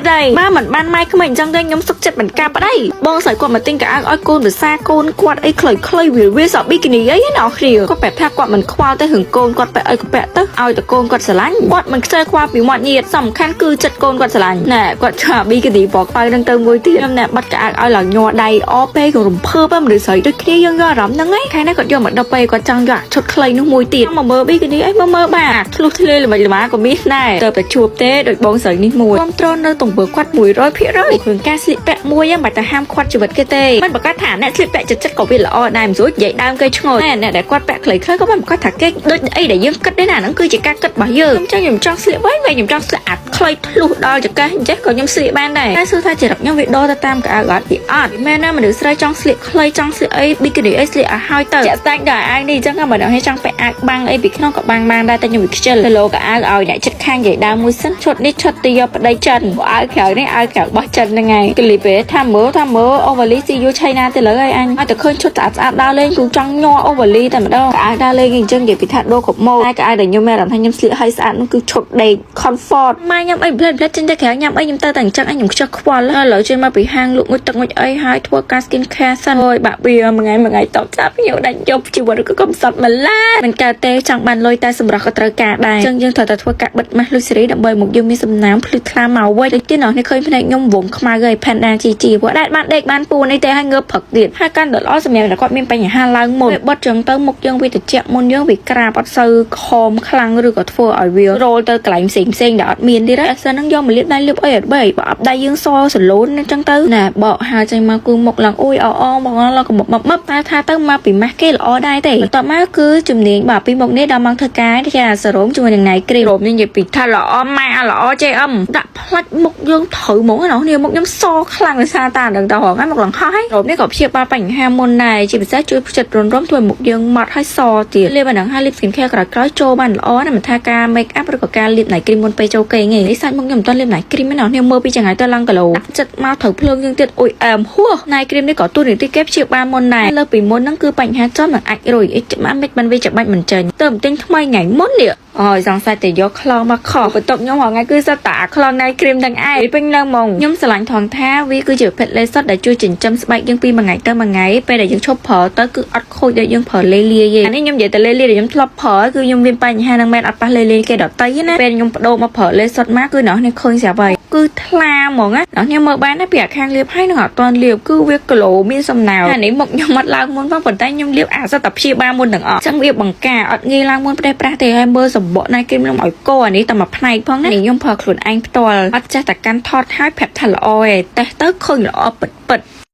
ប្តីបើមិនបានម៉ែក្មេកអញ្ចឹងទេខ្ញុំសុខចិត្តមិនការប្តីបងស្រីគាត់មកទិញកៅអៅឲ្យកូនភាសាកូនគាត់អីខ្លីៗវាវាសប៊ីគីនីអីណាគ្នាគាត់ប្រាប់ថាគាត់មិនខ្វល់ទៅរឿងកូនគាត់ពាក់អីក៏ពាក់ទៅឲ្យតែកូនគាត់ស្រឡាញ់គាត់មិនខ្ជិលខ្វល់ពីមាត់ញាតសំខាន់គឺចិត្តកូនគាត់ស្រឡាញ់ណែគាត់ឆាប៊ីគីនីបកប៉ៅនឹងទៅមួយទៀតខ្ញុំណែបាត់កៅអៅឲ្យឡើងញ័រដៃអពេករំភើបមនុស្សស្រីដូចគ្នាយើងយកអារម្មណ៍ហ្នឹងឯងខែនេះគាត់យកមកដល់ពេលគាត់ចង់យកឈុតខ្លីនោះមួយទៀតមកមើលប៊ីគីនីអីមកមើលបាទធ្លុះធ្លាយល្មិចល្មាក៏មានដែរទៅតែជួបទេដូចបងស្រីនេះមួយគ្រប់ត្រនៅទង្វើគាត់100%រឿងការស្លៀកពាក់មួយហ្នឹងមិនតែហាមឃាត់ជីវិតគេទេមិនប្រកាសថាអ្នកស្លៀកពាក់ចិត្តចិត្តក៏វាល្អដែរមិនស្រួលនិយាយដើមគេឆ្ងល់តែអ្នកដែលគាត់ពាក់ខ្លីៗក៏មិនប្រកាសថាគេដូចអីដែលយើងគិតទេណាហ្នឹងគឺជាការគិតរបស់យើងខ្ញុំចង់ស្លៀកវែងវែងខ្ញុំចង់ស្លៀកអាខ្លីធ្លុះដល់ចង្កេះអញ្ចេះក៏ខ្ញុំស្លៀកបានដែរតែសួរថាចរិតខ្ញុំវាដូរទៅតាមកៅអៅអត់វាអត់មែនណាមនុស្សស្រីចង់ស្លៀកខ្លីចង់ស្លៀកអីប៊ីគីនីអីស្លៀកឲ្យហើយទៅជាក់ស្ដែងដល់អាវនេះអញ្ចឹងបើអ្នកចង់ពាក់អាវបាំងអីពីក្នុងក៏បាំងបានដែរតែខ្ញុំវាខ្ជិលទៅលោកអាវឲ្យអ្នកចិត្តខាងនិយាយដើមមួយសិនឈុតនេះឈុតទីយកប្តីចិនអាវក្រៅនេះអាវក្រៅបោះចិនហ្នឹងហើយកលីពេថាមើលថាមើលអូវ៉ាលីស៊ីយូឆៃណាទៅលើហើយអញឲ្យតែឃើញឈុតស្អាតស្អាតដើរលេងគឺចង់ញ័រអូវ៉ាលីតែម្ដងអាវដើរលេងអញ្ចឹងនិយាយពីថាដូរគ្រប់ម៉ូតែកៅអៅដែលខ្ញុំមានអារម្មណ៍ថាខ្ញុំស្លៀកឲ្យស្អាតនោះគឺឈុតដេក comfort ម៉ែញ៉ាំអីផ្លែផ្លែចេញទៅក្រៅញ៉ាំអីខ្ញុំទៅតែអញ្ចឹងអញខ្ញុំខ្ជិះខ្វល់ឥឡូវចេញមកពីហាងលក់ងុយទឹកងុយអីហើយធ្វើការ skin care សិនអូយបាក់វាមួយថ្ងៃមួយថ្ងៃតបចាប់ខ្ញុំដាច់យប់ជីវិតក៏កំសត់ម្ល៉េះមិនកើតទេចង់បានលុយតែសម្រាប់ក៏ត្រូវការដែរអញ្ចឹងយើងត្រូវតែធ្វើការបិទម៉ាស់លុយសេរីដើម្បីមកយើងមានសំណើមភ្លឺថ្លាមកវិញដូចទៀតនេះឃើញភ្នែកខ្ញុំវងខ្មៅហើយ Panda ជីជីព្រោះដែលបានដេកបានពួននេះទេហើយងើបព្រឹកទៀតហើយកាន់តែល្អសម្រាប់តែគាត់មានបញ្ហាឡើងមុនបត់ចឹងទៅមុខយើងវាត្រជាក់មុនយើងវាក្រាបអត់សូវខំខ្លាំងឬក៏ធ្វើឲ្យវារោលទៅកន្លែងផ្សេងផ្សេងដែលអត់មានទៀតហើយអសិនហ្នឹងយកមកលាបដៃលាបអីអត់បីបើអប់ដៃយើងសសលូនអញ្ចឹងទៅណែបកហើយចេញមកគឺមុខឡើងអួយអអមកឡើងកមុបមឹបតែថាទៅមកពីម៉ាស់គេល្អដែរទេបន្ទាប់មកគឺជំនាញបាទពីមុខនេះដល់មកធ្វើការចាសរោមជាមួយនឹង night cream រោមនេះនិយាយពីថាល្អម៉ែល្អចេអឹមដាក់ផ្លាច់មុខយើងត្រូវហ្មងណានេះមុខខ្ញុំសខ្លាំងដោយសារតាដឹងតរហងៃមកឡើងហោះហើយរោមនេះក៏ព្យាបាលបញ្ហាមុនដែរជាពិសេសជួយផ្ចិតរំរំធ្វើមុខយើងម៉ត់ហើយសទៀតលាបអាហ្នឹងហើយលាប skin care ក្រោយៗចូលបានល្អណាមិនថាការ make up ឬក៏ការលាប night cream មុនពេលចូលគេងទេនេះសាច់មុខខ្ញុំមិនទាន់លាប night cream ទេណានេះមើលពីចង្ងាយទៅឡើងគីឡូដាក់ចិត្តមកត្រូវភ្លើងយើងទៀតអ៊ុយអែមហួស night cream នេះក៏ទូនាទីគេព្យាបាលមុនដែរលើពីមុនហ្នឹងគឺបញ្ហាចំនឹងអាចរុយអីច្បាស់មិនបានវាច្បាច់មិនចេញទៅទិញថ្មីថ្ងៃមុននេះអូយសង្ស័យតែយកខ្លងមកខបន្ទប់ខ្ញុំរាល់ថ្ងៃគឺសិតតែអាខ្លង night cream ទាំងឯងពេញឡើងហ្មងខ្ញុំស្រឡាញ់ថងថាវាគឺជាប្រភេទលេសុតដែលជួយចិញ្ចឹមស្បែកយើងពីមួយថ្ងៃទៅមួយថ្ងៃពេលដែលយើងឈប់ប្រើទៅគឺអត់ខូចដូចយើងប្រើលេលាយទេអានេះខ្ញុំនិយាយតែលេលាយដែលខ្ញុំធ្លាប់ប្រើគឺខ្ញុំមានបញ្ហានឹងមែនអត់ប៉ះលេលាយគេដតីណាពេលខ្ញុំបដូរមកប្រើលេសុតមកគឺអ្នកនេះឃើញស្រាប់ហើយគឺថ្លាហ្មងណាអ្នកនេះមើលបានណាពីអាខាងលាបហើយនឹងអត់ទាន់លាបគឺវាគីឡូមានសំណើអានេះមុខខ្ញុំអត់ឡើងមុនផងប៉ុន្តែខ្ញុំលាបអាសិតតែព្យាបាលមុនទាំងអស់អញ្ចឹងវាបង្ការអត់ងាយឡើងមុនផ្ដេសប្រាស់ទេហើយមើលសម្បក night cream ខ្ញុំឲ្យកោអានេះតែមួយផ្នែកផងណានេះខ្ញុំប្រើខ្លួនឯងផ្ទាល់អត់ចេះតែកាន់ថតហើយប្រាប់ថាល្អឯងតេស្តទៅឃើញល្អពិតពិត។